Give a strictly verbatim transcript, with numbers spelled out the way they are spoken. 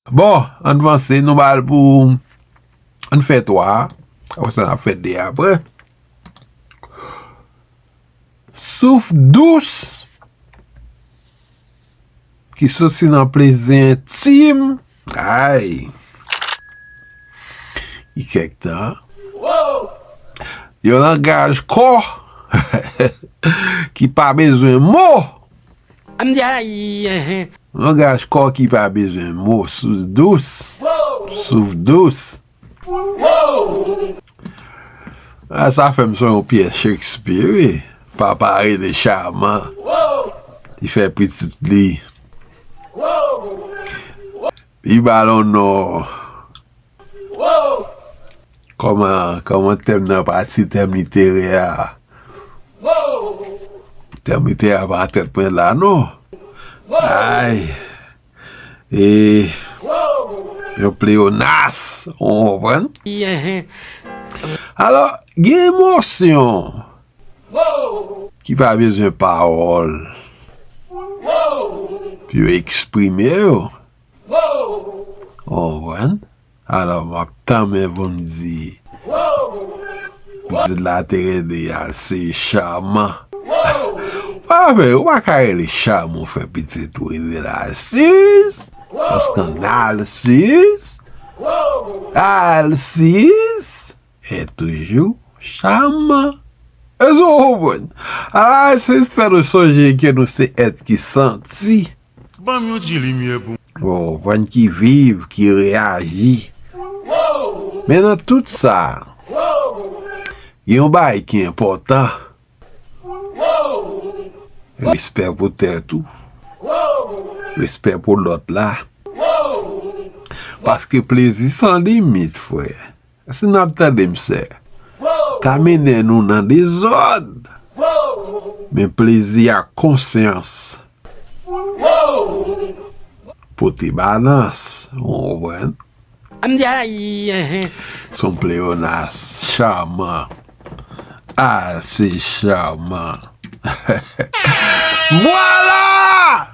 Bon, ann vanse, nou ba l pou, ann fè twa. Apre sa, n ap fè de apre. Souf dous ki soti nan plezi entim. Ay! Gen kèk tan. Yon langaj kò ki pa bezwen mo. Langaj kò ki pa bezwen mo, souf dous. Souf dous. Ah, sa fè m sonje yon pyès Shakespeare, wi. Papa rele Chaman. Li fè pitit li. Li ba l yon non. Kòman, kòman tèm nan pati, tèm literè a? Tèm literè a pa tèt mwen la, non. Ay. E yon pleyonas, ou konprann? Alò, gen emosyon ki pa bezwen pawòl pou yo eksprime yo. Ou konprann? Alò, m ap tanmen pou m di, pitit la te rele Alsiz Chaman. Pa vre, ou pa ka rele Chaman, ou fè pitit ou rele l Alsiz. Paske Alsiz, Alsiz est toujours Chaman. Èske w konprann? Alsiz fè nou sonje ke nou se èt ki santi. Ban m yon ti limyè pou. Bon, konprann, ki viv, ki reyaji. Men nan tout sa, gen yon bagay ki enpòtan. Respè pou tèt ou. Respè pou lòt la. Paske plezi san limit, frè. Si n ap tande m, sè, ka mennen nou nan dezòd. Men plezi ak konsyans. Pote balans, ou konprann? Se yon pleyonas, Chaman. Ah, se Chaman. Vwala!